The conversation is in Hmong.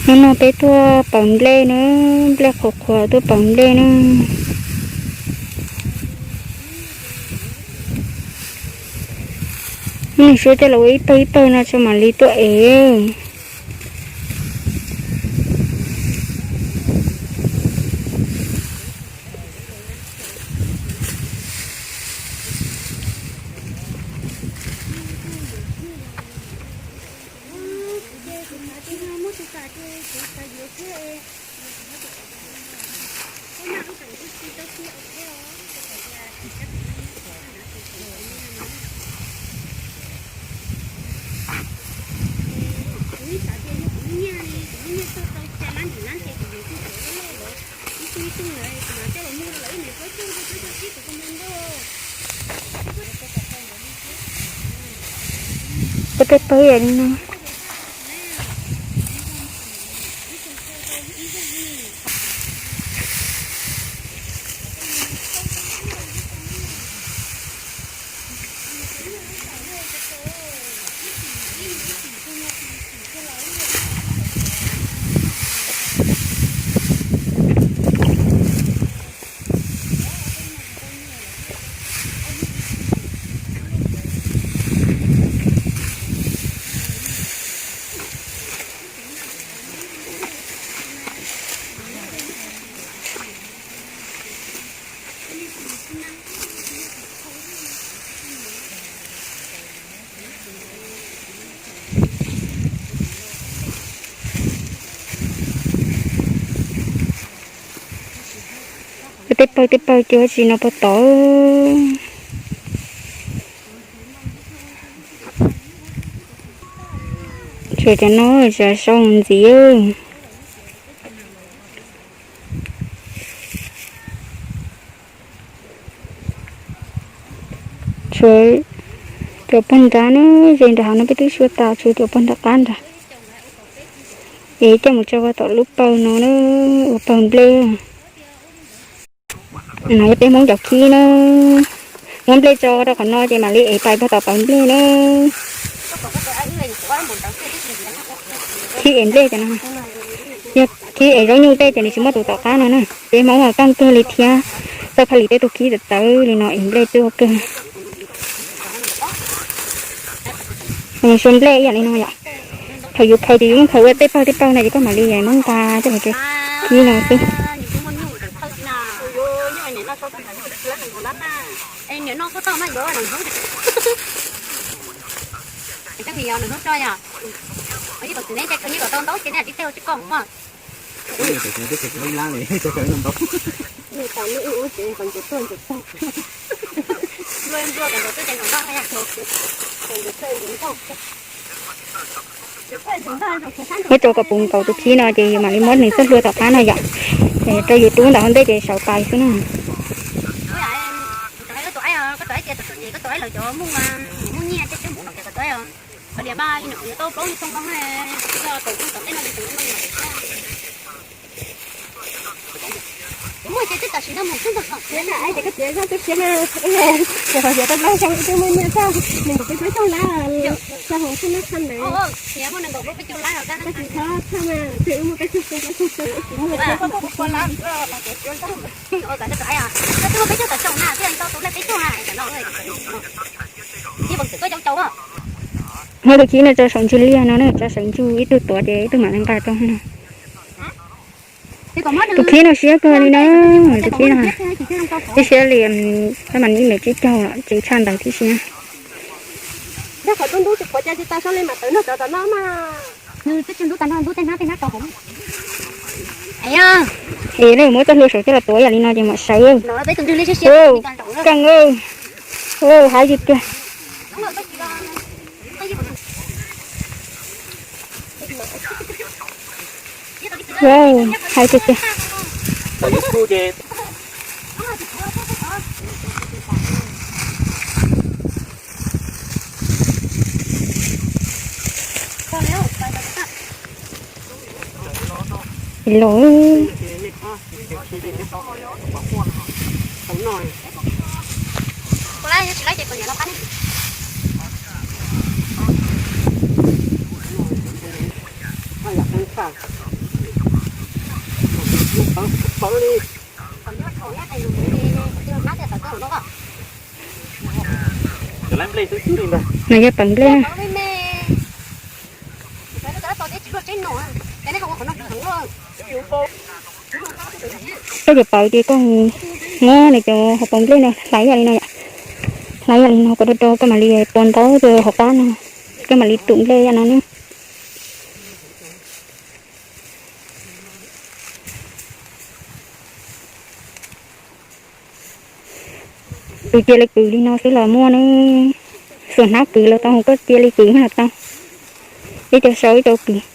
Hnub no peb tuaj paws nplej na, nplej qhuav qhuav tuaj paws nplej na. Hnub no suav coj los ua ib pawg ib pawg no tso mam li tuaj ev. Peb pawg li no. Tej pawg tej pawg cuag tsis no puag tod. Tsuas cov no tsis sau ntxiv. Tshuav cov puag nrad na, ze nram hav no peb twb xua tas, tshuav cov puag nram qab nrad. Es coj mus tso vaj tom lub pawg no na, ua pawg nplej. No yog peb Hmoob cov khib na, muab nplej tso rau qhov no ces mam li ev pais puag tom pawg nplej na. Khib ev nplej cov no, yog khib ev zaub nyuj tej ces nws tsis muaj tus tom qab no na. Peb Hmoob mas kaj kawg li thiab, txawj pha lis tej tug khib txawv txawv li no ev nplej twb ua kawg. Xua nplej ib yam li no yom. Thaum yus khaws ces yus yeej khaws ua tej pawg tej pawg na ces koj mam li muab nqa coj los tso khib no xwb. Muab tso kom puv nkaus tus khib no ces yus mam li muab nws txoj hlua tom qab no yom. Rau yus rub ntawm hauv ntej ces sawv pais xwb na. Muab tus khib no tso saum ntsug liaj no na, tso saum ntsug ib tug tuav ces ib tug mam li nqa rau no. Tus khib no siab kawg li na, tus khib no. Ib siab li, tab mas ib me tsib caug los tsis tshaj ntawd tib si. Es nej muab txoj hlua saum coj los tuav yam li no ces mam sawv. Keej, haib tiag tiag. Haib tiag tiag. Los, Nws yog pawg nplej. Koj cov pawg ces koj muab nws cov hauv paus nplej no hlais yam li no yom. Hlais yam li no kom rau rau koj mam li pua ntaub rau hauv qab no, koj mam li tum nplej yam no na. Tus cia li kwv li no xwb los muaj ne. Xuas hnab kwv los tau, koj cia li kwv los tau. Ib co sau ib co kwv.